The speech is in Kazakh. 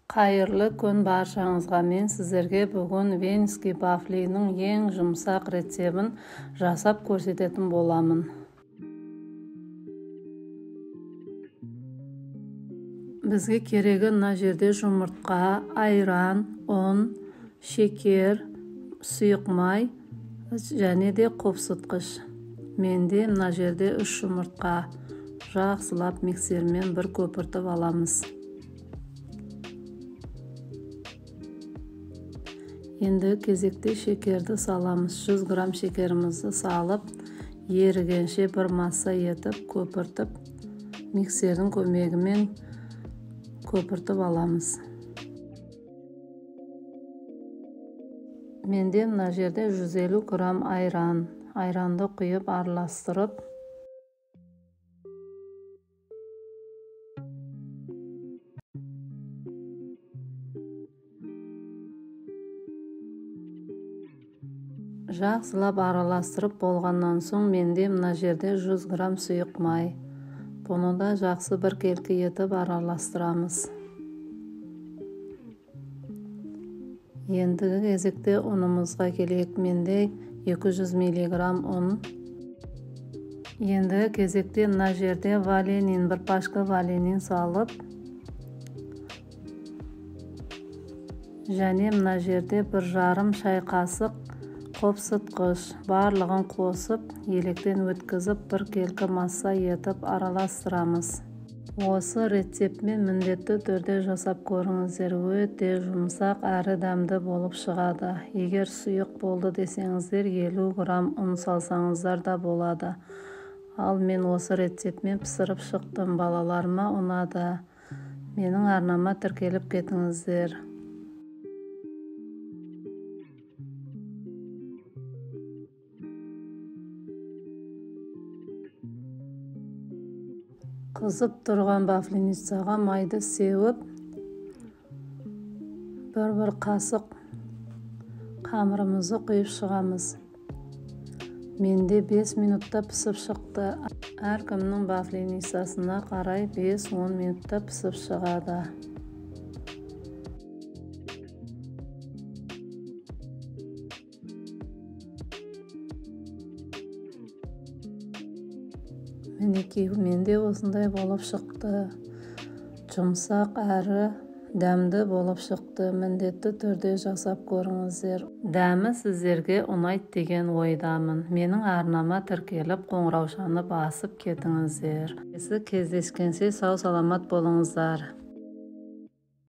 Қайырлы күн баршаңызға. Мен сіздерге бүгін венский вафлиінің ең жұмсақ рецебін жасап көрсететін боламын. Бізге керегі мына жерде жұмыртқа, айран, ұн, шекер, сұйық май және де қопсытқыш. Менде мына жерде 3 жұмыртқа. Жақсылап миксермен бір көпіртіп аламыз. Енді кезекте шекерді саламыз. 100 грамм шекерімізді салып, ерігенше бір масса етіп көпіртіп, миксердің көмегімен көпіртіп аламыз. Менде мына жерде 150 грамм айран. Айранды құйып араластырып, жақсылап араластырып болғаннан соң менде мына жерде 100 грамм сұйық май. Бұны да жақсы біркелкі етіп араластырамыз. Ендігі кезекте ұнымызға келейік. Менде 200 миллиграмм ұн. Ендігі кезекте мына жерде ванилин, бір пачка ванилин салып, және мына жерде 1,5 шай қасық қопсытқыш, барлығын қосып, електен өткізіп, біркелкі масса етіп араластырамыз. Осы рецептмен міндетті түрде жасап көріңіздер. Өте жұмсақ әрі дәмді болып шығады. Егер сұйық болды десеңіздер, 50 грамм ұн салсаңыздар да болады. Ал мен осы рецептмен пісіріп шықтым. Балаларыма ұнады. Менің арнама тіркеліп кетіңіздер. Қызып тұрған вафельницаға майды сеуіп, бір-бір қасық қамырымызды құйып шығамыз. Менде 5 минутта пісіп шықты. Әркімнің вафельницасына қарай 5-10 минутта пісіп шығады. Мінекей, менде осындай болып шықты. Жұмсақ әрі дәмді болып шықты. Міндетті түрде жасап көріңіздер. Дәмі сіздерге ұнайды деген ойдамын. Менің арнама тіркеліп, қоңыраушаны басып кетіңіздер. Кездескенше сау-саламат болыңыздар.